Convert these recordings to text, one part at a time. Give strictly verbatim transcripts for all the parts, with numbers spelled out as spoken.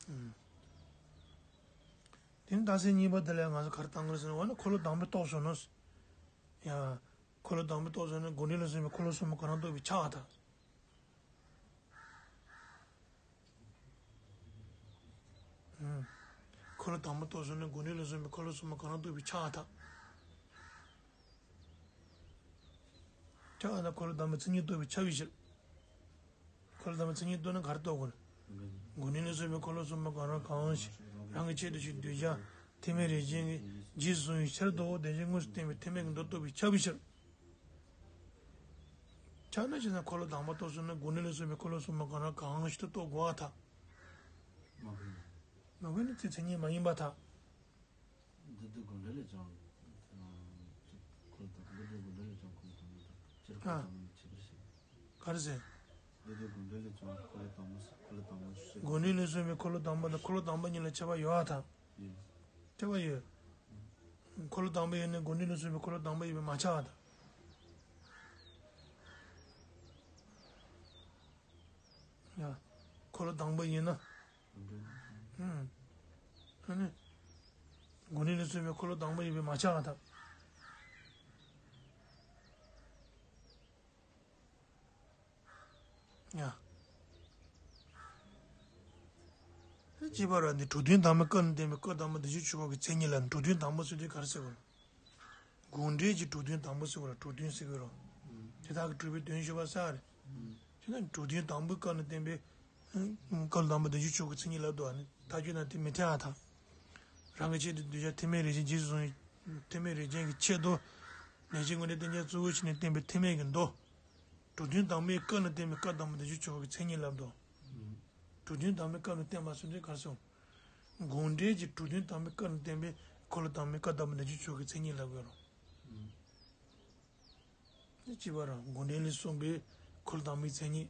ཨུམ། དེ་ནི་རྟགས་གསལ་གཉིས་པ་དེ་ལ་ང་ཚོ་ག་རེ་བཏང་དགོས་ཟེར་ན། འོ་ན་འཁོར་ལོ་དང་པོ་རྟོགས་སོང་ན། ཡ། འཁོར་ལོ་དང་པོ་རྟོགས་སོང་ན་དགོངས་འགྲེལ་ལས་གསུངས་པའི་འཁོར་ལོ་གསུམ་པོ་གང་རུང་རྟོགས་པས་ཁྱབ་པར་ཐལ། ཨུམ། འཁོར་ལོ་དང་པོ་རྟོགས་སོང་ན་དགོངས་འགྲེལ་ལས་གསུངས་པའི་འཁོར་ལོ་གསུམ་པོ་གང་རུང་རྟོགས་པས་ཁྱབ་པར་ཐལ། ཁྱབ་པར་ཐལ། འཁོར་ལོ་དང་པོའི་མཚན་ཉིད་རྟོགས་པས་ཁྱབ་པའི་ཕྱིར། འཁོར་ལོ་དང་པོའི་མཚན་ཉིད་རྟོགས་ན་ག་རེ་རྟོགས་དགོས། དགོངས་འགྲེལ་ལས་གསུངས་པའི་འཁོར་ལོ་གསུམ་པོ་གང་རུང་གང་ཞིག་རང་གི་ཆེད་དུ་ཞིག་འདོད་བྱ་ཐེག་དམན་རིགས་ཅན་གྱི་རྗེས་སུ་བཟུང་བའི་ཕྱིར་དོ། དེ་བཞིན་དངོས་སུ་བསྟན་པའི་ཐེག་དམན་གྱི་མདོ་རྟོགས་པས་ཁྱབ་པའི་ཕྱིར། ཁྱབ་ན་ཅི་ན་འཁོར་ལོ་དང་པོ་རྟོགས་སོང་ན་དགོངས་འགྲེལ་ལས་གསུངས་པའི་འཁོར་ལོ་གསུམ་པོ་གང་རུང་གང་ཞིག་ཏུ་རྟོགས་དགོས་པར་ཐལ། མ་གོ་ན་དེ་མཚན་ཉིད་མ་ཡིན་པར་ཐལ། འདི་དུ་དགོངས་འགྲེལ་ལས་ཀྱང་། འཁོར་ལོ་དང་འདི་དུ་དགོངས་འགྲེལ་ལས་ཀྱང་འཁོར་ལོ་དང་པོ་དང་སྤྱིར་འཁོར་ལོ་དང་པོ་ནི་ཁྱད་པར་ཞེས། ག་རེ་ཟེར། འདི་དུ་དགོངས་འགྲེལ་ལས་ཀྱང་འཁོར་ལོ་དང་པོ་འཁོར་ལོ་དང་པོ་ཞེས། དགོངས་འགྲེལ་ལས་གསུངས་པའི་འཁོར་ལོ་དང་པོ་དང་འཁོར་ལོ་དང་པོ་གཉིས་ལ་ཁྱད་པར་ཡོད་པར་ཐལ། ཡོད། ཁྱད་པར་ཡོད། འཁོར་ལོ་དང་པོ་ཡོད་ནས་དགོངས་འགྲེལ་ལས་གསུངས་པའི་འཁོར་ལོ་དང་པོ་ཡོད་པས་མ་ཁྱབ་པར་ཐལ། ཡ། འཁོར་ལོ་དང་པོ་ཡིན་ན། ཨུམ། ཨ་ནི། དགོངས་འགྲེལ་ལས་གསུངས་པའི་འཁོར་ལོ་དང་པོ་ཡིན་པས་མ་ཁྱབ་པར་ཐལ། ཡ། གཅིག་པ་ར་འདི་གྲུབ་དོན་དང་པོའི་སྐབས་ནས་བསྟན་པའི་སྐབས་དང་པོ་བདེ་གཤེགས་ཆོས་འཁོར་གྱི་མཚན་ཉིད་ལ་གྲུབ་དོན་དང་པོ་ཟེར་དུས་ག་རེ་ཟེར་དགོས། དགོངས་འགྲེལ་གྱི་གྲུབ་དོན་དང་པོ་ཟེར་བ་ལ་གྲུབ་དོན་ཟེར་གི་རོ། དེ་དག་གི་གྲུབ་པའི་དོན་ཞུ་བ་ས་རེད། དེ་ན་གྲུབ་དོན་དང་པོའི་སྐབས་ནས་བསྟན་པའི། སྐབས་དང་པོ་བདེ་གཤེགས་ཆོས་འཁོར་གྱི་མཚན་ཉིད་ལབ་འདུག་ཨ་ནི་ཐག་གཅོད་ན་དེ་མི་འཐད་པར་ཐལ། རང་གི་ཆེད་དུ་འདོད་ཆགས་ཐེག་དམན་རིགས་ཅན་རྗེས་སུ་བཟུང་བའི་ཐེག་དམན་རིགས་ཅན་གྱི་ཆེད་དུ། ལེགས་བཤད་ཀུན་བྲལ་བསྟན་རྒྱལ་གཙོ་བོ་བྱས་ནས་བསྟན་པའི་ཐེག་དམན་གྱི་མདོ། གྲུབ་དོན་དང་པོའི་སྐབས་ནས་བསྟན་པའི་སྐབས་དང་པོ་བདེ་གཤེགས་ཆོས་འཁོར་གྱི་མཚན་ཉིད་ལབ་འདུག་གྲུབ་དོན་དང་པོའི་སྐབས་ནས་བསྟན་པ་ཟེར་དུས་ག་རེ་ཟེར། དགོངས་འགྲེལ་གྱི་གྲུབ་དོན་དང་པོའི་སྐབས་ནས་བསྟན་པའི་འཁོར་ལོ་དང་པོའི་སྐབས་དང་པོ་བདེ་གཤེགས་ཆོས་འཁོར་གྱི་མཚན་ཉིད་ལབ་དགོས་རོ། ཨ་ནི་གཅིག་པ་ར་དགོངས་འགྲེལ་ལས་གསུངས་པའི་འཁོར་ལོ་དང་པོའི་མཚན་ཉིད།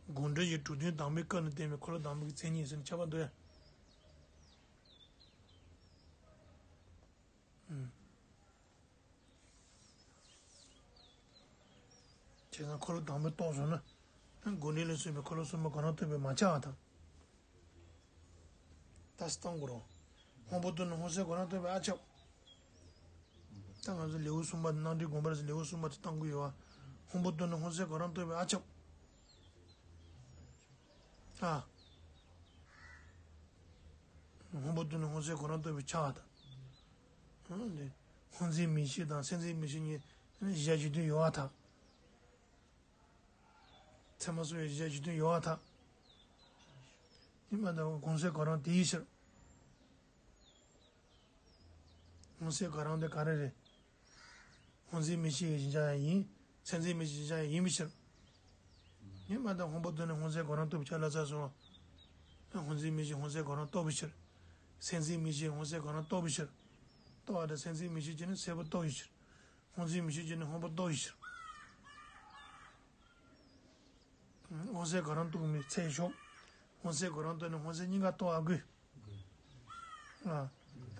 དགོངས་འགྲེལ་གྱི་གྲུབ་དོན་དང་པོའི་སྐབས་ནས་བསྟན་པའི་འཁོར་ལོ་དང་པོའི་མཚན་ཉིད་ཟེར་ནས་ཁྱད་པར་འདུག་ཡ། ཨུམ། བྱས་ཙང་འཁོར་ལོ་དང་པོ་རྟོགས་སོང་ན། དགོངས་འགྲེལ་ལས་གསུངས་པའི་འཁོར་ལོ་གསུམ་པོ་གང་རུང་རྟོགས་པས་མ་ཁྱབ་པར་ཐལ། ད་སྟོན་དགོས་རོ། སྔོན་པོ་རྟོགས་ནས་སྔོ་སེར་གང་རུང་རྟོགས་པས་ཨ་ཁྱབ། ད་ང་ཚོ་ལེའུ་གསུམ་པ་རྣམ་འགྲེལ་དགོངས་པ་རེད་ཟེར་ལེའུ་གསུམ་པ་དེ་བཏང་གི་ཡོད་བ། སྔོན་པོ་རྟོགས་ནས་སྔོ་སེར་གང་རུང་རྟོགས་པས་ཨ་ཁྱབ། ཨ། སྔོན་པོ་རྟོགས་ནས་སྔོ་སེར་གང་རུང་རྟོགས་པས་ཁྱབ་པར་ཐལ། ཨ་ནི། སྔོ་འཛིན་མིག་ཤེས་དང་སེར་འཛིན་མིག་ཤེས་གཉིས་གཞལ་བྱའི་དོན་ཡོད་པར་ཐལ། ཚད་མ་སོགས་ཡང་གཞལ་བྱའི་དོན་ཡོད་པར་ཐལ། ཡིན་པ་དང་གང་ཟག་གང་རུང་དེའི་ཕྱིར། སྔོ་སེར་གང་རུང་དེ་ག་རེ་རེད། སྔོ་འཛིན་མིག་ཤེས་ཀྱི་གཞལ་བྱ་ཡང་ཡིན། སེར་འཛིན་མིག་ཤེས་ཀྱི་གཞལ་བྱ་ཡང་ཡིན་པའི་ཕྱིར། ཡིན་པ་དང་སྔོན་པོ་རྟོགས་ནས་སྔོ་སེར་གང་རུང་རྟོགས་པའི་ཕྱིར་ལ་ཚ་སོང་། སྔོ་འཛིན་མིག་ཤེས་སྔོ་སེར་གང་རུང་རྟོགས་པའི་ཕྱིར། སེར་འཛིན་མིག་ཤེས་སྔོ་སེར་གང་རུང་རྟོགས་པའི་ཕྱིར། རྟོགས་པ་དང་སེར་འཛིན་མིག་ཤེས་ཀྱིས་ནི་སེར་པོ་རྟོགས་པའི་ཕྱིར། སྔོ་འཛིན་མིག་ཤེས་ཀྱིས་ནི་སྔོན་པོ་རྟོགས་པའི་ཕྱིར། སྔོ་སེར་གང་རུང་རྟོགས་མིན་ཚེ་ཞོག་སྔོ་སེར་གང་རུང་རྟོགས་ནས་སྔོ་སེར་གཉིས་ཀ་རྟོགས་པ་དགོས། ཨ།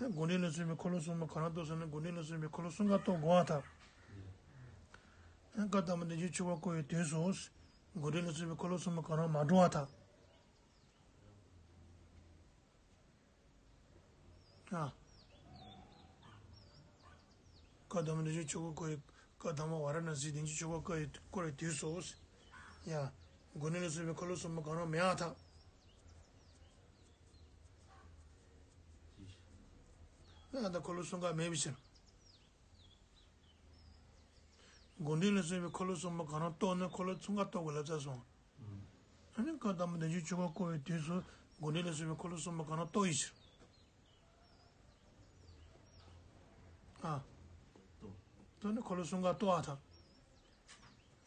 དགོངས་འགྲེལ་ལས་གསུངས་པའི་འཁོར་ལོ་གསུམ་པོ་གང་རུང་རྟོགས་སོང་ན་དགོངས་འགྲེལ་ལས་གསུངས་པའི་འཁོར་ལོ་གསུམ་ཀ་རྟོགས་དགོས་པར་ཐལ། སྐབས་དང་པོ་བདེ་གཤེགས་ཆོས་འཁོར་བསྐོར་བའི་དུས་སུ། དགོངས་འགྲེལ་ལས་གསུངས་པའི་འཁོར་ལོ་གསུམ་པོ་གང་རུང་མ་འགྲོ་བར་ཐལ། ཨ། བཀའ་གདམས་པ་བདེ་གཤེགས་ཆོས་འཁོར་བསྐོར་བའི་བཀའ་གདམས་པ་ཝཱ་ར་ཎཱ་སིའི་བདེ་གཤེགས་ཆོས་འཁོར་བསྐོར་བའི་བསྐོར་བའི་དུས་སུ། ཡ། དགོངས་འགྲེལ་ལས་གསུངས་པའི་འཁོར་ལོ་གསུམ་པོ་གང་རུང་མེད་པར་ཐལ། ཡ་ད་འཁོར་ལོ་གསུམ་ཀ་མེད་པའི་ཕྱིར། དགོངས་འགྲེལ་ལས་གསུངས་པའི་འཁོར་ལོ་གསུམ་པོ་གང་རུང་རྟོགས་ན་འཁོར་ལོ་གསུམ་ཀ་རྟོགས་དགོས་ལབ་ཚར་སོང་། ཨ་ནི་བཀའ་གདམས་པ་བདེ་གཤེགས་ཆོས་འཁོར་བསྐོར་བའི་དུས་སུ་དགོངས་འགྲེལ་ལས་གསུངས་པའི་འཁོར་ལོ་གསུམ་པོ་གང་རུང་རྟོགས་པའི་ཕྱིར། ཨ། རྟོགས་ནས་འཁོར་ལོ་གསུམ་ཀ་རྟོགས་པར་ཐལ།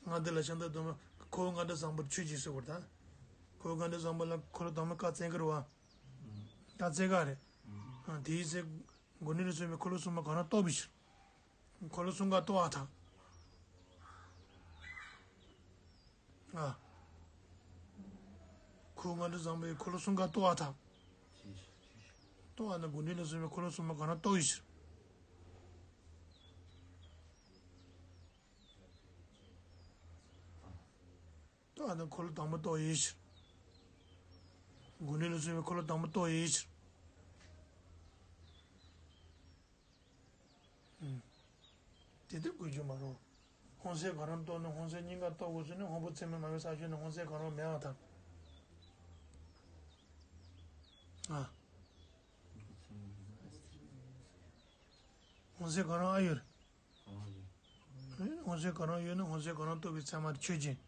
ལྔ་སྡེ་ལ་ཤ་འདབ་དུ་མ་ཁོ་བོ་ལྔ་སྡེ་བཟང་པོར་ཆོས་ཀྱི་ཟེར་བར་ཐལ། ཁོ་བོ་ལྔ་སྡེ་བཟང་པོ་ལ་འཁོར་ལོ་དང་པོ་བཀའ་སྩལ་གི་རེད་བ། བཀའ་སྩལ་ག་རེད། ཨ་དེའི་ཚེ་དགོངས་འགྲེལ་ལས་གསུངས་པའི་འཁོར་ལོ་གསུམ་པོ་གང་རུང་རྟོགས་པའི་ཕྱིར། འཁོར་ལོ་གསུམ་ཀ་རྟོགས་པར་ཐལ། ཨ། ཁོ་བོ་ལྔ་སྡེ་བཟང་པོའི་འཁོར་ལོ་གསུམ་ཀ་རྟོགས་པར་ཐལ། རྟོགས་པ་ན་དགོངས་འགྲེལ་ལས་གསུངས་པའི་འཁོར་ལོ་གསུམ་པོ་གང་རུང་རྟོགས་པའི་ཕྱིར། རྟོགས་པ་ན་འཁོར་ལོ་དང་པོ་རྟོགས་པའི་ཕྱིར། དགུ་འབྲས་ལ་སོགས་པའི་འཁོར་ལོ་དང་པོ་རྟོགས་ཡོད་ཕྱིར། ཨུམ། དེ་ལྟར་དགོས་རྒྱུ་མ་རེད། སྔོ་ཚལ་གང་རུང་རྟོགས་ན་སྔོ་ཚལ་གཉིས་ཀ་རྟོགས་དགོས་ཟེར་ན་སྔོན་པོ་ཚད་མས་མ་དམིགས་པའི་ས་ཕྱོགས་ན་སྔོ་ཚལ་གང་རུང་མེད་པར་ཐལ། ཨ། སྔོ་ཚལ་གང་རུང་ཨ་ཡོད། སྔོ་ཚལ་གང་རུང་ཡོད་ན་སྔོ་ཚལ་གང་རུང་རྟོགས་པའི་ཚད་མ་དེ་ཆོས་ཅན།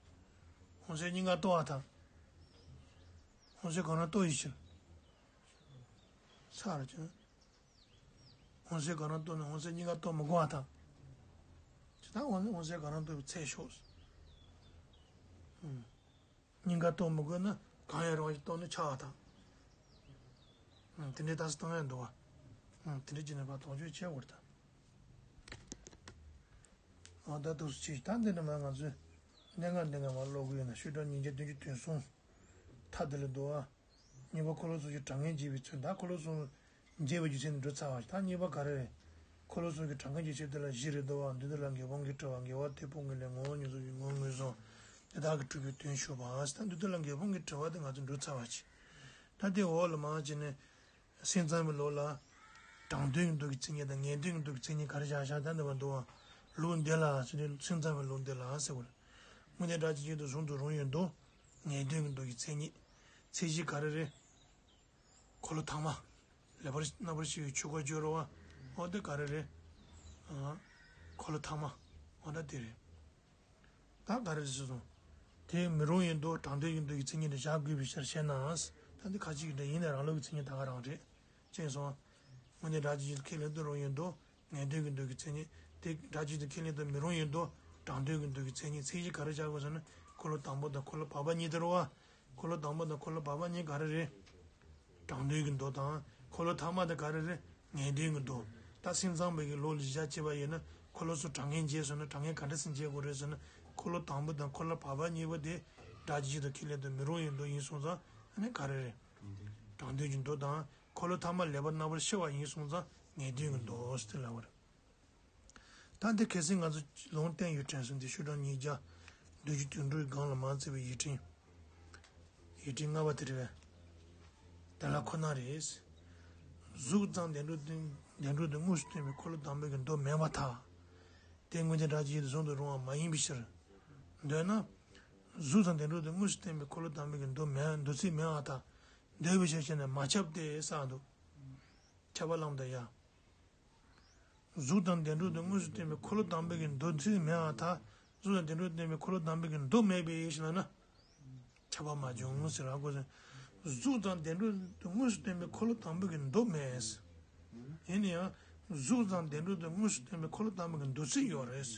སྔོ་ཚལ་གཉིས་ཀ་རྟོགས་པར་ཐལ། སྔོ་ཚལ་གང་རུང་རྟོགས་ཡོད་ཕྱིར། ཚར་ཀྱང་། སྔོ་ཚལ་གང་རུང་རྟོགས་ན་སྔོ་ཚལ་གཉིས་ཀ་རྟོགས་མི་དགོས་པར་ཐལ། ཇི་ལྟར་འོང་ན་སྔོ་ཚལ་གང་རུང་རྟོགས་པའི་ཚད་ཤོག། ཨུམ། གཉིས་ཀ་རྟོགས་མི་དགོས་ན་གང་ཡང་རུང་བ་ཞིག་རྟོགས་ན་ཆགས་པར་ཐལ། ཨུམ། དེ་འདྲའི་རྟགས་སུ་བཏང་ཡང་འདུག་པ། ཨུམ། དེ་འདྲའི་བྱས་ནས་ཕར་དོགས་གཅོད་བྱེད་དགོས་རེད་ད། འོ་ད་འདུག་སེ་བྱས་ད་འདི་ནས་མར་ང་ཚོས་གནད་འགག་འདི་ནས་མར་ཀློག་གི་ཡོད་ན་ཤོག་གྲངས་ཉིས་བརྒྱ་བདུན་ཅུ་དོན་གསུམ། མཐའ་འདི་ལ་འདུག་པ། གཉིས་པ་འཁོར་ལོ་གསུམ་གྱི་གྲངས་ངེས་འབྱེད་པའི་ཚུལ། ད་འཁོར་ལོ་གསུམ་འབྱེད་པའི་རྒྱུ་མཚན་འདི་འགྲོ་ཚར་བ་ཞིག་ད་གཉིས་པ་ག་རེ་རེད། འཁོར་ལོ་གསུམ་གྱི་གྲངས་ངེས་འབྱེད་ཚུལ་དེ་ལ་བཞི་རེད་འདུག་པ། འདི་དག་ལ་འགལ་སྤོང་གི་དྲི་བ། དགེ་བ་དེ་སྤོང་གི་ལས། ངོ་བོ་ཉིད་སོགས་ཀྱི་ངོ་བོ་ངོས་བཟུང་། དེ་དག་གི་གྲུབ་པའི་དོན་ཞུས་པ། ད་འདི་དག་ལ་འགལ་སྤོང་གི་དྲི་བ་དེ་ང་ཚོ་འགྲོ་ཚར་བ་ཞིག་ད་དེ་འོག་ལ་མར་བྱས་ནས། སེམས་ཙམ་པའི་ལུགས་ལ། དྲང་དོན་གྱི་མདོ་གི་མཚན་ཉིད་དང་ངེས་དོན་གྱི་མདོ་གི་མཚན་ཉིད་ག་རེ་བཞག་བཞག་ད་འདི་བར་འདུག་པ། ལུགས་འདི་ལ་ཟེར་ནས་སེམས་ཙམ་པའི་ལུགས་འདི་ལ་ཟེར་བ་རེད། དངོས་གནས་སྒྲ་ཇི་བཞིན་དུ་གཟུང་དུ་རུང་བའི་མདོ། ངེས་དོན་གྱི་མདོ་གི་མཚན་ཉིད། ཚད་གཞི་ག་རེ་རེད། འཁོར་ལོ་ཐ་མ། ལེགས་པར་རྣམ་པར་ཕྱེ་བའི་ཆོས་འཁོར་སྦྱོར་བ། འོ་དེ་ག་རེ་རེད། ཨ། འཁོར་ལོ་ཐ་མ། འོ་ད་དེ་རེད། ད་ག་རེ་ཟེར་སོང་། དེ་མི་རུང་བའི་མདོ་དྲང་དོན་གྱི་མདོ་ཡི་མཚན་ཉིད་དུ་བཞག་དགོས་པའི་ཕྱིར་ཞེ་ན། ད་འདི་ཁ་ཅིག་གིས་འདྲ་ཡིན་ནའི་རང་ལུགས་ཀྱི་མཚན་ཉིད་ད་ག་རང་རེད། ཅེས་སོང་། དངོས་གནས་སྒྲ་ཇི་བཞིན་དུ་ཁས་ལེན་དུ་རུང་བའི་མདོ། ངེས་དོན་གྱི་མདོ་གི་མཚན་ཉིད། དེ་སྒྲ་ཇི་བཞིན་དུ་ཁས་ལེན་དུ་མི་རུང་བའི་མདོ། དྲང་དོན་གྱི་མདོ་གི་མཚན་ཉིད། ཚད་གཞི་ག་རེ་བཞག་དགོས་ཟེར་ན་འཁོར་ལོ་དང་པོ་དང་འཁོར་ལོ་བར་པ་གཉིས་དེ་རེད་པ། འཁོར་ལོ་དང་པོ་དང་འཁོར་ལོ་བར་པ་གཉིས་ག་རེ་རེད། དྲང་དོན་གྱི་མདོ་དང་། འཁོར་ལོ་ཐ་མ་དེ་ག་རེ་རེད། ངེས་དོན་གྱི་མདོ། ད་སེམས་ཙམ་པའི་གི་ལུགས་ལ་གཞི་བཞག་བྱས་པ་ཡིན་ན་འཁོར་ལོ་གསུམ་གྲངས་ངེས་འབྱེད་ཟེར་ན་གྲངས་ངེས་ག་འདྲ་སེ་འབྱེད་དགོས་རེད་ཟེར་ན། འཁོར་ལོ་དང་པོ་དང་འཁོར་ལོ་བར་པ་གཉིས་པོ་དེ་སྒྲ་ཇི་བཞིན་དུ་ཁས་ལེན་དུ་མི་རུང་བའི་མདོ་ཡིན་སོང་ཙང་ཨ་ནི་ག་རེ་རེད། དྲང་དོན་གྱི་མདོ་དང་། འཁོར་ལོ་ཐ་མ་ལེགས་པར་རྣམ་པར་ཕྱེ་བ་ཡིན་སོང་ཙང་ངེས་དོན་གྱི་མདོ་ཟེར་ལབ་པ་རེད། ད་འདི་གལ་སྲིད་ང་ཚོ་ལུང་བསྟན་ཡོད་དྲན་སོང་འདི་ཤོག་གྲངས་ཉིས་བརྒྱ་བདུན་ཅུ་དོན་དྲུག་གི་སྒང་ལ་མར་བརྩིས་པའི་ཡིག་ཕྲེང་། ཡིག་ཕྲེང་ལྔ་པ་དེ་རེད་པས། དེ་ལ་ཁོ་ན་རེད། གཟུགས་ཙམ་བདེན་གྲུབ་བདེན་གྲུབ་ཏུ་དངོས་སུ་སྟོན་པའི་འཁོར་ལོ་དང་པོའི་གི་མདོ་མེད་པར་ཐལ། དེ་དངོས་གཞི་སྒྲ་ཇི་བཞིན་དུ་གཟུང་དུ་རུང་བ་མ་ཡིན་པའི་ཕྱིར། འདོད་ན། གཟུགས་ཙམ་བདེན་གྲུབ་ཏུ་དངོས་སུ་སྟོན་པའི་འཁོར་ལོ་དང་པོའི་གི་མདོ་མེད་མདོ་ཚིག་མེད་པར་ཐལ། འདོད་པའི་ཕྱིར་ཞེ་ན་མ་ཁྱབ་སྟེ་ཟེར་འདུག་ཁྱབ་པ་བླངས་དང་ཡ། གཟུགས་དང་བདེན་གྲུབ་ཏུ་དངོས་སུ་སྟོན་པའི་འཁོར་ལོ་དང་པོའི་གི་མདོ་ཚིག་མེད་པར་ཐལ། གཟུགས་དང་བདེན་གྲུབ་སྟོན་པའི་འཁོར་ལོ་དང་པོའི་གི་མདོ་མེད་པའི་ཕྱིར་ན། ཁྱབ་པ་མ་བྱུང་ཟེར་ར་གོ་ཟེར། གཟུགས་དང་བདེན་གྲུབ་ཏུ་དངོས་སུ་སྟོན་པའི་འཁོར་ལོ་དང་པོའི་གི་མདོ་མེད། ཡིན་ན་ཡང་། གཟུགས་དང་བདེན་གྲུབ་ཏུ་དངོས་སུ་སྟོན་པའི་འཁོར་ལོ་དང་པོའི་གི་མདོ་ཚིག་ཡོད་རེད།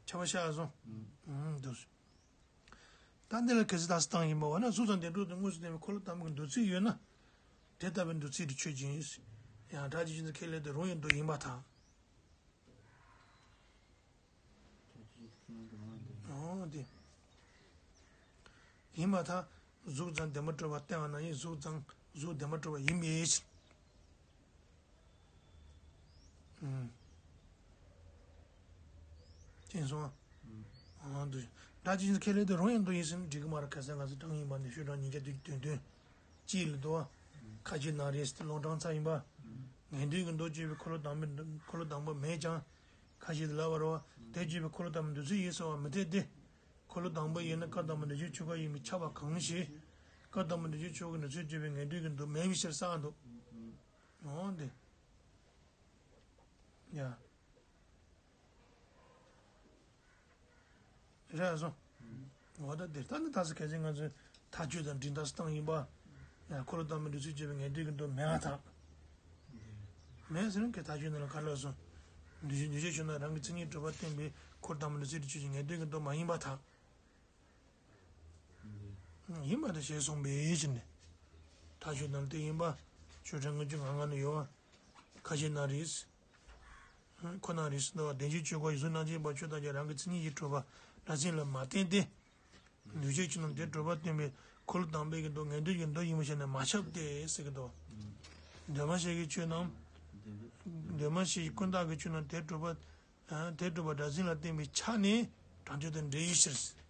ཁྱབ་པ་ཤར་སོང་། ཨང་། འདུག་ད་འདི་ལ་གལ་སྲིད་རྟགས་སུ་བཏང་ཡིན་པ་བ་ན་གཟུགས་དང་བདེན་གྲུབ་ཏུ་དངོས་སུ་སྟོན་པའི་འཁོར་ལོ་དང་པོའི་གི་མདོ་ཚིག་ཡོད་ན། དེ་ལྟ་བུའི་མདོ་ཚིག་དེ་ཆོས་ཅན། ཡང་སྒྲ་ཇི་བཞིན་དུ་ཁས་ལེན་དུ་རུང་བའི་མདོ་ཡིན་པར་ཐལ། འོ་དེ། ཡིན་པར་ཐལ། གཟུགས་ཙམ་བདེན་པར་གྲུབ་པ་བསྟན་པ་ན་ཡིན་གཟུགས་ཙམ་གཟུགས་བདེན་པར་གྲུབ་པ་ཡིན་པའི་ཕྱིར། ཨུམ། མཁྱེན་སོང་ཨ། འོ་འདུག་སྒྲ་ཇི་བཞིན་དུ་ཁས་ལེན་དུ་རུང་བའི་མདོ་ཡིན་ཟེར་ན་འགྲིག་གི་མ་རེད། ག་ས་ང་ཚོ་གྲངས་ཡིན་པ་འདི་ཤོག་གྲངས་ཉིས་བརྒྱ་བདུན་ཅུ་དོན་བདུན། གཅིག་ལ་འདུག་པ། ཁ་ཅིག་ན་རེས་ཏེ་ལུང་དྲངས་ཚར་ཡིན་པ། ངེས་དོན་གྱི་མདོ་བརྗོད་པའི་འཁོར་ལོ་དང་པོའི་འཁོར་ལོ་དང་པོ་མེད་ཀྱང་། ཁ་ཅིག་ལ་བར་བ། དེ་བརྗོད་པའི་འཁོར་ལོ་དང་པོའི་མདོ་ཚིག་ཡིན་ཟེར་བ་མི་འཐད་དེ། འཁོར་ལོ་དང་པོ་ཡིན་ན་སྐབས་དང་པོ་འདོད་ཆོས་ཆོས་འཁོར་ཡིན་པས་ཁྱབ་པ་གང་ཞིག་སྐབས་དང་པོ་འདོད་ཆོས་ཆོས་འཁོར་གྱི་མདོ་ཚིག་བརྗོད་པའི་ངེས་དོན་གྱི་མདོ་མེད་པའི་ཕྱིར་ཟེར་འདུག་འོ་འདི། ཡ། རེད་སོང་། འོ་ད་འདིར་ད་ནི་ད་སི་གལ་ཆེན་ང་ཚོས་ཐག་གཅོད་དང་འགྲིག་ད་སི་བཏང་ཡིན་པ། ཡང་འཁོར་ལོ་དང་པོའི་མདོ་ཚིག་བརྗོད་པའི་ངེས་དོན་གྱི་མདོ་མེད་པར་ཐལ། མེད་ཟེར་ན་ཁྱེད་ཐག་གཅོད་ནང་ལ་ག་ལ་སོང་། འདུས་བྱས་འདུས་བྱས་ཆོས་རྣམས་རང་གི་མཚན་ཉིད་གྲུབ་པ་བསྟན་པའི་འཁོར་དང་པོའི་མདོ་ཚིག་བརྗོད་ཀྱི་ངེས་དོན་གྱི་མདོ་མ་ཡིན་པར་ཐལ། ཡིན་པ་དེ་ཞེས་གསུངས་པའི་ཕྱིར་ནི། ཐག་ཆོད་ནང་དེ་ཡིན་པ། ཆོས་ཕྲན་ལྔ་བཅུ་ང་ལྔ་ནི་ཡོད་པ། ཁ་ཅིག་ན་རེས། ཁོ་ན་རེས་འདུག་པ། བདེན་བཞིའི་ཆོས་འཁོར་ཡིན་གཟུགས་རྣམ་ཤེས་པ་ཆོས་ཐམས་ཅད་རང་གི་མཚན་ཉིད་ཀྱིས་གྲུབ་པ་སྒྲ་མཚན་ལ་མ་བརྟེན་ཏེ། འདུས་བྱས་ཆོས་རྣམས་དེ་གྲུབ་པ་བསྟན་པའི་འཁོར་ལོ་དང་པོའི་གི་མདོ་ངེས་དོན་གྱི་མདོ་ཡིན་པ་ཞེ་ན་མ་ཁྱབ་སྟེ་ཟེར་གི་འདུག་འདུས་མ་བྱས་ཀྱི་ཆོས་རྣམས། འདུས་མ་བྱས་ཀྱི་ཀུན་བརྟགས་ཀྱི་ཆོས་རྣམས་དེ་གྲུབ་པ། དེ་གྲུབ་པ་སྒྲ་མཚན་ལ་བརྟེན་པའི་ཆ་ནས་དྲང་དོན་དང་འབྲེལ་བའི་ཕྱིར།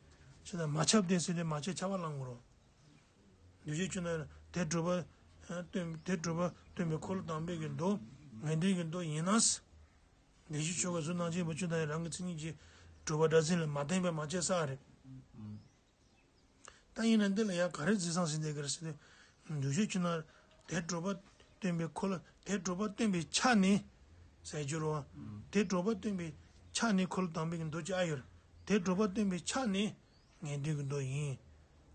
ཞེ་ན་མ་ཁྱབ་སྟེ་ཟེར་ཏེ་མ་ཁྱབ་ཁྱབ་པ་བླང་དགོས་རེད། འདུས་བྱས་ཆོས་རྣམས་དེ་གྲུབ་པ་སྟོན། དེ་གྲུབ་པ་སྟོན་པའི་འཁོར་ལོ་དང་པོའི་གི་མདོ་ངེས་དོན་གྱི་མདོ་ཡིན་ན། ལས་རྒྱུ་ཆོས་ཀྱི་གཟུགས་སྣང་མཁྱེན་པ་ཆོས་དང་རང་གི་མཚན་ཉིད་ཀྱིས་གྲུབ་པ་སྒྲ་ཟིན་ལ་མ་བརྟེན་པས་མ་ཁྱབ་ས་རེད། ད་ཡིན་ན་འདི་ལ་ཡང་ག་རེ་རྫི་གསང་ཟིན་བསྡད་ཀྱི་རེད་ཟེར་ན། འདུས་བྱས་ཆོས་རྣམས་དེ་གྲུབ་པ་སྟོན་པའི་འཁོར་ལོ་དེ་གྲུབ་པ་སྟོན་པའི་ཆ་ནས་ཟེར་རྒྱུ་རེད་བ། དེ་གྲུབ་པ་སྟོན་པའི་ཆ་ནས་འཁོར་ལོ་དང་པོའི་གི་མདོ་ཅིག་ཨ་ཡོད་རེད། དེ་གྲུབ་པ་སྟོན་པའི་ཆ་ནས་ངེས་དོན་གྱི་མདོ་ཡིན།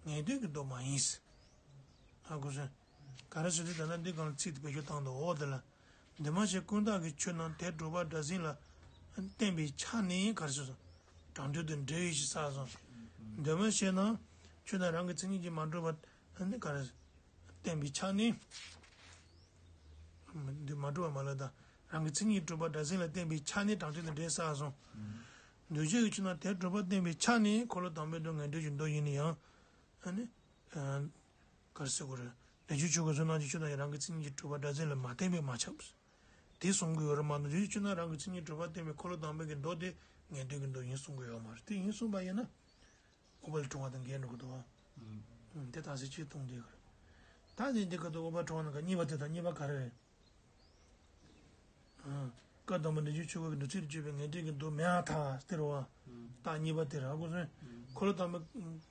ངེས་དོན་གྱི་མདོ་མ་ཡིན། ཧ་གོ་སོང་། ག་རེ་ཟེར་དུས་ད་ལྟ་འདི་གང་ཚིག་དེ་བེད་སྤྱོད་བཏང་འདུག་འོ་དེ་ལ། འདུས་མ་བྱས་ཀུན་བརྟགས་ཀྱི་ཆོས་རྣམས་དེ་གྲུབ་པ་སྒྲ་ཟིན་ལ་བརྟེན་པའི་ཆ་ནས་ག་རེ་ཟེར་སོང་། དྲང་དོན་དང་འབྲེལ་བའི་ཕྱིར་བསགས་སོང་། འདུས་མ་བྱས་རྣམས་ཆོས་དང་རང་གི་མཚན་ཉིད་ཀྱིས་མ་གྲུབ་པ་ནི་ག་རེ། བརྟེན་པའི་ཆ་ནས། འདི་མ་གྲུབ་པ་མ་ལབ་དང་། རང་གི་མཚན་ཉིད་གྲུབ་པ་སྒྲ་ཟིན་ལ་བརྟེན་པའི་ཆ་ནས་དྲང་དོན་དང་འབྲེལ་བསགས་སོང་། འདུས་བྱས་ཀྱི་ཆོས་རྣམས་དེ་གྲུབ་པ་བརྟེན་པའི་ཆ་ནས་འཁོར་ལོ་དང་པོའི་མདོ་ངེས་དོན་གྱི་མདོ་ཡིན་ན་ཡང་། ཨ་ནི། ག་རེ་ཟེར་དགོས་རེད། ལས་རྒྱུ་ཆོས་ཀྱི་གཟུགས་སྣང་མཁྱེན་ཆོས་དང་རང་གི་མཚན་ཉིད་ཀྱིས་གྲུབ་པ་སྒྲ་ཟིན་ལ་མ་བརྟེན་པས་མ་ཁྱབ། དེ་གསུང་གི་ཡོད་རེད་མ་གཏོགས་ལས་རྒྱུ་ཆོས་རྣམས་རང་གི་མཚན་ཉིད་གྲུབ་པ་བརྟེན་པའི་འཁོར་ལོ་དང་པོའི་གི་མདོ་དེ་ངེས་དོན་གྱི་མདོ་ཡིན་གསུང་གི་ཡོད་མ་རེད། དེ་ཡིན་གསུངས་པ་ཡིན་ན། ཨུཏྤལ་གྲོ་བ་དང་འགལ་འགྲོ་གི་འདུག་ཨ། ཨུམ། དེ་དག་ས་ཅིག་གཏོང་དེ་གར། ད་ནི་འདི་ག་དུ་ཨུཏྤལ་གྲོ་བ་ནང་ག་གཉིས་པ་དེ་དང་གཉིས་པ་ག་རེ་རེད། ཨ། སྐབས་དང་པོ་ལས་རྒྱུ་ཆོས་འཁོར་གྱི་འདུ་ཚུལ་དུ་བརྗོད་པའི་ངེས་དོན་གྱི་མདོ་མེད་པར་ཐལ་ཟེར་བ། ཨུམ། རྟགས་གཉིས་པ་དེ་རེད་ཨ་གོ་སོང་། ཨུམ། འཁོར་ལོ་དང་པོ།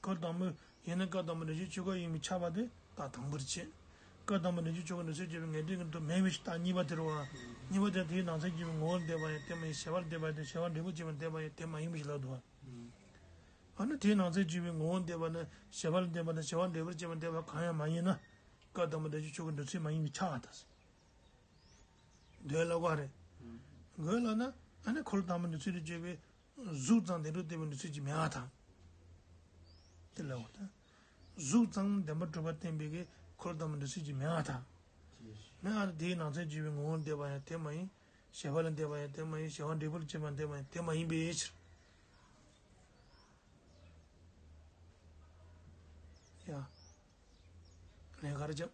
འཁོར་དང་པོ་ཡིན་ན་སྐབས་དང་པོ་ལས་རྒྱུ་ཆོས་འཁོར་ཡིན་པས་ཁྱབ་པ་དེ་རྟགས་དང་པོར་བྱེད། སྐབས་དང་པོ་ལས་རྒྱུ་ཆོས་འཁོར་གྱི་འདུ་ཚུལ་དུ་བརྗོད་པའི་ངེས་དོན་གྱི་མདོ་མེད་པའི་ཕྱིར་རྟགས་གཉིས་པ་དེ་རེད་བ། གཉིས་པ་དེ་དེའི་ནང་ཚན་བརྗོད་པའི་ངོ་བོར་འདོད་པ་ཡང་དེ་མ་ཡིན། བྱེད་པར་འདོད་པ་ཡང་དེ་བྱེད་པ་འབྲས་བུར་བྱེད་པར་འདོད་པ་ཡང་དེ་མ་ཡིན་པའི་ཕྱིར་ལབ་འདུག་བ། ཨ་ནི་དེའི་ནང་ཚན་བརྗོད་པའི་ངོ་བོར་འདོད་པ་ནི་བྱེད་པར་འདོད་པ་དང་བྱེད་པ་འབྲས་བུར་བྱེད་པར་འདོད་པ་གང་ཡང་མ་ཡིན་ན། སྐབས་དང་པོ་ལས་རྒྱུ་ཆོས་འཁོར་གྱི་འདུ་ཚུལ་མ་ཡིན་པས་ཁྱབ་པར་ཐལ། འདོད་ལབ་པ་རེད། འདོད་ལབ་ན་ཨ་ནི་འཁོར་ལོ་དང་པོའི་འདུ་ཚུལ་དུ་བརྗོད་པའི་གཟུགས་ཙམ་བདེན་གྲུབ་བསྟན་པའི་འདུ་ཚུལ་གྱིས་མེད་པར་ཐལ། དེ་ལབ་པ་དང་། གཟུགས་ཙམ་བདེན་པར་གྲུབ་པ་བསྟན་པའི་གི་འཁོར་ལོ་དང་པོའི་འདུ་ཚུལ་གྱིས་མེད་པར་ཐལ། མེད་པར་དེའི་ནང་ཚན་བརྗོད་པའི་ངོ་བོར་འདོད་པ་ཡང་དེ་མ་ཡིན། བྱེད་པ་ལ་འདོད་པ་ཡང་དེ་མ་ཡིན། བྱེད་པ་འབྲས་བུར་བྱེད་པ་དེ་མ་ཡིན། དེ་མ་ཡིན་པའི་ཕྱིར། ཡ། ལན་ག་རེ་བརྒྱབ།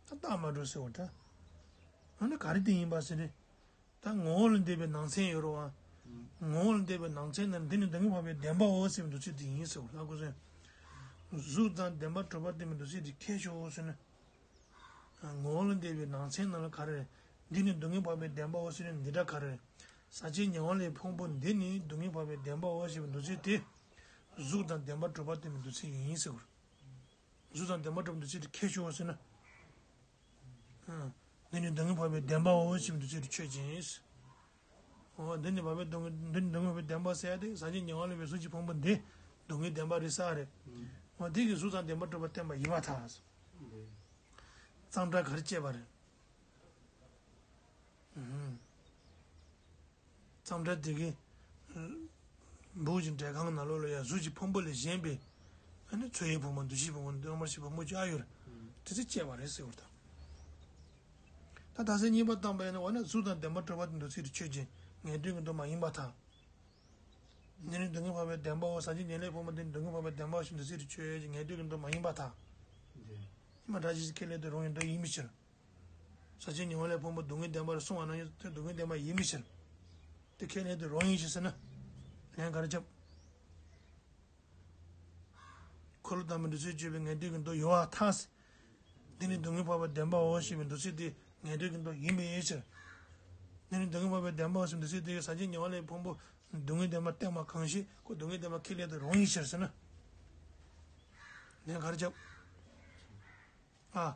ད་རྟགས་མ་གྲུབ་ཟེར་བ་ད། ཨ་ནི་ག་རེ་དེ་ཡིན་པ་ཟེར་ནས། ད་ངོ་བོ་ལ་འདོད་པའི་ནང་ཚན་ཡོད་རེད་བ། ངོ་བོ་ལ་འདོད་པའི་ནང་ཚན་ནི་འདི་ནི་སྡུག་བསྔལ་འཕགས་པའི་བདེན་པའོ་ཟེར་བའི་འདུ་ཚུལ་དེ་ཡིན་ཟེར་བ་ལ་གོ་སོང་། གཟུགས་ཙམ་བདེན་པར་གྲུབ་པ་བསྟན་པའི་འདུ་ཚུལ་དེ་ཁྱད་ཆོས་ཟེར་ན། ངོ་བོ་ལ་འདོད་པའི་ནང་ཚན་ནང་ལ་ག་རེ། འདི་ནི་སྡུག་བསྔལ་འཕགས་པའི་བདེན་པའོ་ཟེར་ནས་འདི་འདྲ་ག་རེ། ཟག་བཅས་ཉེ་བ་ལས་ཕུང་པོ་འདི་ནི་སྡུག་བསྔལ་འཕགས་པའི་བདེན་པའོ་ཞེས་པའི་འདུ་ཚུལ་དེ། གཟུགས་དང་བདེན་པར་གྲུབ་པ་བསྟན་པའི་འདུ་ཚུལ་ཡིན་ཟེར་བ། གཟུགས་དང་བདེན་པར་གྲུབ་པའི་འདུ་ཚུལ་དེ་ཁྱད་ཆོས་ཟེར་ན། ཨ། འདི་ནི་སྡུག་བསྔལ་འཕགས་པའི་བདེན་པའོ་ཞེས་པའི་འདུ་ཚུལ་དེ་ཆོས་ཅན། འོ་འདི་ནི་འཕགས་པའི་སྡུག་བསྔལ། འདི་ནི་སྡུག་བསྔལ་འཕགས་པའི་བདེན་པ་ཟེར་ཡ་དེ་ཟག་བཅས་ཉེ་བ་ལས་པའི་གཟུགས་ཀྱི་ཕུང་པོ་འདི་སྡུག་བསྔལ་བདེན་པ་རེད་ཟེར་བ་རེད། འོ་འདི་གི་གཟུགས་དང་བདེན་པར་གྲུབ་པ་བསྟན་པ་ཡིན་པར་ཐལ། གཙང་སྦྲ་ག་རེ་བྱས་པ་རེད། ཨུམ། གཙང་སྦྲ་དེ་གི། འབུ་ཅིག་འདྲེ་གང་ནང་ལོགས་ལ་ཡ་གཟུགས་ཀྱི་ཕུང་པོ་ལས་གཞན་པའི། ཨ་ནི་འཚོ་བའི་ཕུང་པོ་འདུ་ཤེས་ཕུང་པོ་འདུ་མ་ཤེས་ཕུང་པོ་ཅིག་ཨ་ཡོད་རེད། དེ་ཚོ་བཅས་པ་རེད་ཟེར་བ་དང་། ད་ད་སེ་གཉིས་པ་བཏང་པ་ཡིན་ན་འོ་ན་གཟུགས་དང་བདེན་པར་གྲུབ་པ་དེ་འདུ་ཚུལ་དེ་ཆོས་ཅན། ངེས་དོན་གྱི་མདོ་མ་ཡིན་པར་ཐལ། འདི་ནི་སྡུག་བསྔལ་འཕགས་པའི་བདེན་པའོ། ཟག་བཅས་ཉེ་བ་ལས་ཕུང་པོ་འདི་ནི་སྡུག་བསྔལ་འཕགས་པའི་བདེན་པའོ་ཞེས་འདུ་ཚུལ་དེ་ཆོས་ཅན། ངེས་དོན་གྱི་མདོ་མ་ཡིན་པར་ཐལ། ཉི་མ་སྒྲ་ཇི་བཞིན་ཁས་ལེན་དུ་རུང་བའི་མདོ་ཡིན་པའི་ཕྱིར། ཟག་བཅས་ཉེ་བ་ལས་ཕུང་པོ་སྡུག་བསྔལ་བདེན་པར་གསུངས་པ་ནང་བཞིན་དེ་སྡུག་བསྔལ་བདེན་པ་ཡིན་པའི་ཕྱིར། དེ་ཁས་ལེན་དུ་རུང་ཡིན་ཞེས་ཟེར་ན། ལན་ག་རེ་བརྒྱབ། འཁོར་ལོ་དང་པོའི་འདུ་ཚུལ་བརྗོད་པའི་ངེས་དོན་གྱི་མདོ་ཡོད་པར་ཐལ། འདི་ནི་སྡུག་བསྔལ་འཕགས་པའི་བདེན་པའོ་ཞེས་པའི་འདུ་ཚུལ་དེ་ངེས་དོན་གྱི་མདོ་ཡིན་པའི་ཕྱིར། འདི་ནི་སྡུག་བསྔལ་འཕགས་པའི་བདེན་པའོ་ཞེས་པའི་འདུ་ཚུལ་དེ་ཟག་བཅས་ཉེ་བ་ལས་ཕུང་པོ་སྡུག་བསྔལ་བདེན་པར་བསྟན་པ་གང་ཞིག་ཁོ་སྡུག་བསྔལ་བདེན་པ་ཁས་ལེན་དུ་རུང་ཡིན་ཕྱིར་ཟེར་ན། ལན་ག་རེ་བརྒྱབ། ཨ།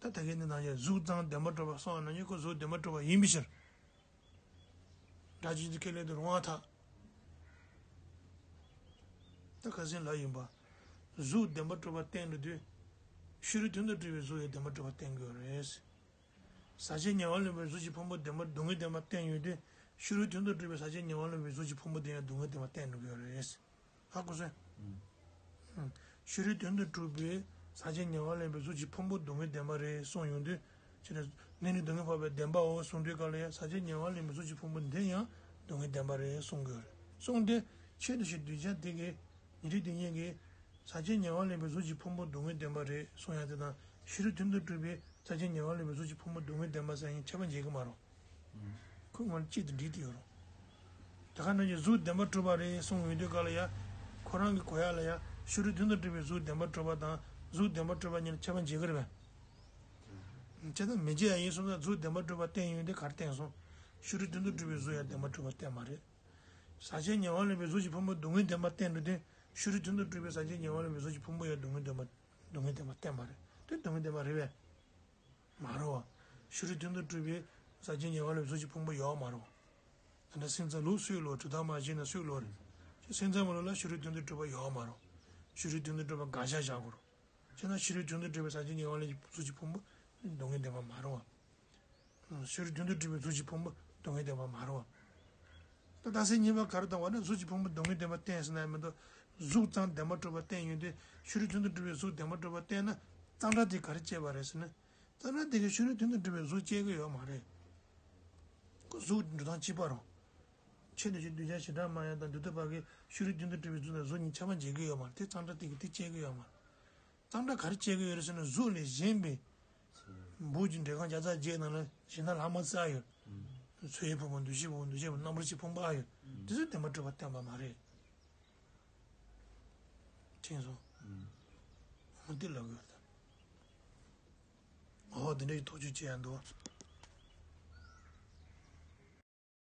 ད་ད་གིན་འདི་ནང་བཞིན་གཟུགས་ཙམ་བདེན་པར་གྲུབ་པ་སོང་བ་ནང་བཞིན་ཁོ་གཟུགས་བདེན་པར་གྲུབ་པ་ཡིན་པའི་ཕྱིར། སྒྲ་ཇི་བཞིན་དུ་ཁས་ལེན་དུ་རུང་བར་ཐལ། ད་ཁ་སང་ལབ་ཡིན་པ། གཟུགས་བདེན་པར་གྲུབ་པ་བསྟན་འགྲོ་དུས། ཕྱི་རོལ་དོན་དུ་གྲུབ་པའི་གཟུགས་ཡང་བདེན་པར་གྲུབ་པ་བསྟན་དགོས་རེད། ཟག་བཅས་ཉེ་བ་ལས་པའི་གཟུགས་ཀྱི་ཕུང་པོ་བདེན་པར་སྡུག་བསྔལ་བདེན་པ་བསྟན་ཡོང་དུས། ཕྱི་རོལ་དོན་དུ་གྲུབ་པའི་ཟག་བཅས་ཉེ་བ་ལས་པའི་གཟུགས་ཀྱི་ཕུང་པོ་དེ་ཡང་སྡུག་བསྔལ་བདེན་པ་བསྟན་འགྲོ་གི་ཡོད་རེད། ཧ་གོ་སོང་། ཕྱི་རོལ་དོན་དུ་གྲུབ་པའི་ཟག་བཅས་ཉེ་བ་ལས་པའི་གཟུགས་ཀྱི་ཕུང་པོ་སྡུག་བསྔལ་བདེན་པ་རེད་གསུངས་ཡོང་དུས། ཕྱི་ནས་འདི་ནི་སྡུག་བསྔལ་འཕགས་པའི་བདེན་པའོ་གསུངས་དུས་སྐབས་ལ་ཡང་ཟག་བཅས་ཉེ་བ་ལས་པའི་གཟུགས་ཀྱི་ཕུང་པོ་འདི་ཡང་སྡུག་བསྔལ་བདེན་པ་རེད་གསུང་གི་ཡོད་རེད། གསུངས་ཏེ་ཆོས་འདུ་བྱེད་གདུལ་བྱ་དེ་གའི་ཉན་ཐོས་དེ་ཉིད་ཀྱིས་ཟག་བཅས་ཉེ་བ་ལས་པའི་གཟུགས་ཀྱི་ཕུང་པོ་སྡུག་བསྔལ་བདེན་པ་རེད་གསུང་ཡ་དེ་དང་ཕྱི་རོལ་དོན་དུ་གྲུབ་པའི་ཟག་བཅས་ཉེ་བ་ལས་པའི་གཟུགས་ཀྱི་ཕུང་པོ་སྡུག་བསྔལ་བདེན་པ་ཟེར་ཡང་ཁྱད་པར་འབྱེད་ཀྱི་མ་རེད། ཁོ་སྔོན་གཅིག་ཏུ་འགྲིག་དེ་ཡོད་རེད། དེ་ག་ནང་བཞིན་གཟུགས་བདེན་པར་གྲུབ་པ་རེད་གསུངས་ཡོང་དུས་སྐབས་ལ་ཡ། ཁོ་རང་གི་གོ་ཡ་ལ་ཡ་ ཕྱི་རོལ་མདུན་དུ་གྲུབ་པའི་གཟུགས་བདེན་པར་གྲུབ་པ་དང་གཟུགས་བདེན་པར་གྲུབ་པ་གཉིས་ལ་ཁྱད་པར་འབྱེད་ཀྱི་རེད་པས། བྱས་ཙང་མི་འབྱེད་ཡ་ཡིན་སོང་ཙང་གཟུགས་བདེན་པར་གྲུབ་པ་བསྟན་ཡོང་དུས་ག་རེ་བསྟན་སོང་། ཕྱི་རོལ་མདུན་དུ་གྲུབ་པའི་གཟུགས་ཡང་བདེན་པར་གྲུབ་པ་བསྟན་པ་རེད། ཟག་བཅས་ཉེ་བར་ལེན་པའི་གཟུགས་ཀྱི་ཕུང་པོ་སྡུག་བསྔལ་བདེན་པར་བསྟན་འགྲོ་དུས་ཕྱི་རོལ་མདུན་དུ་གྲུབ་པའི་ཟག་བཅས་ཉེ་བར་ལེན་པའི་གཟུགས་ཀྱི་ཕུང་པོ་ཡང་སྡུག་བསྔལ་བདེན་པ་སྡུག་བསྔལ་བདེན་པ་བསྟན་པ་རེད། དེ་སྡུག་བསྔལ་བདེན་པ་རེད་པས། མ་རེད་པ། ཕྱི་རོལ་མདུན་དུ་གྲུབ་པའི་ཟག་བཅས་ཉེ་བར་ལེན་པའི་གཟུགས་ཀྱི་ཕུང་པོ་ཡོད་མ་རེད་པ། ད་ལྟ་སེམས་ཙམ་ལུགས་སུས་ལོག་གྲུབ་མཐའ་མ་བཞི་ན་སུས་ལོག་རེད། སེམས་ཙམ་མ་ལུགས་ལ་ཕྱི་རོལ་མདུན་དུ་གྲུབ་པ་ཡོད་མ་རེད་པ། ཕྱི་རོལ་མདུན་དུ་གྲུབ་པ་འགལ་བཞག་བཞག་དགོས་རེད། བྱས་ན་ཕྱི་རོལ་མདུན་དུ་གྲུབ་པའི་ཟག་བཅས་ཉེ་བར་ལེན་པའི་གཟུགས་ཀྱི་ཕུང་པོ་སྡུག་བསྔལ་བདེན་པ་མ་རེད་པ། ཕྱི་རོལ་མདུན་དུ་གྲུབ་པའི་གཟུགས་ཀྱི་ཕུང་པོ་སྡུག་བསྔལ་བདེན་པ་མ་རེད་པ། ད་རྟགས་གསལ་གཉིས་པ་ག་རེ་བཏང་བ་ན་གཟུགས་ཀྱི་ཕུང་པོ་སྡུག་བསྔལ་བདེན་པ་བསྟན་ཟེར་ན་མི་འདུག་གཟུགས་ཙམ་བདེན་པར་གྲུབ་པ་བསྟན་ཡོང་དུས་ཕྱི་རོལ་མདུན་དུ་གྲུབ་པའི་གཟུགས་བདེན་པར་གྲུབ་པ་བསྟན་ན་གཙང་སྦྲ་དེ་ག་རེ་སྐྱེས་པ་རེད་ཟེར་ན། གཙང་སྦྲ་དེ་གིས་ཕྱི་རོལ་མདུན་དུ་གྲུབ་པའི་གཟུགས་སྐྱེ་གི་ཡོད་མ་རེད། གཟུགས་འགྲོ་སྟངས་གཅིག་པ་རེད། ཆོས་དང་ཕྱོགས་གདུལ་བྱ་བྱེ་བྲག་སྨྲ་བ་དང་འདུལ་བ་པ་གིས་ཕྱི་རོལ་མདུན་དུ་གྲུབ་པའི་གཟུགས་དང་གཟུགས་གཉིས་ཁྱད་པར་འབྱེད་ཀྱི་ཡོད་མ་རེད། དེ་གཙང་སྦྲ་དེ་གིས་དེ་སྐྱེ་གི་ཡོད་མ་རེད། གཙང་སྦྲ་ག་རེ་སྐྱེ་གི་ཡོད་རེད་ཟེར་ན་གཟུགས་ལས་གཞན་པའི་འབུ་གི་འདྲེ་རྐང་བརྒྱ་རྩ་བརྒྱད་ནང་ལ་གཞན་དག་ལྷག་མ་རྩ་ཡོད། འཚོ་བའི་ཕུང་པོ་འདུ་ཤེས་ཕུང་པོ་འདུ་ཤེས་ཕུང་པོ་རྣམ་པར་ཤེས་ཕུང་པོ་ཨ་ཡོད། དེ་ཚོ་བདེན་པར་གྲུབ་པ་བསྟན་པ་མ་རེད། མཁྱེན་སོང་། འོ་དེ་ལབ་དགོས་རེད། འོ་དེ་འདྲའི་ཐག་གཅོད་བྱེད་ཡ་འདུག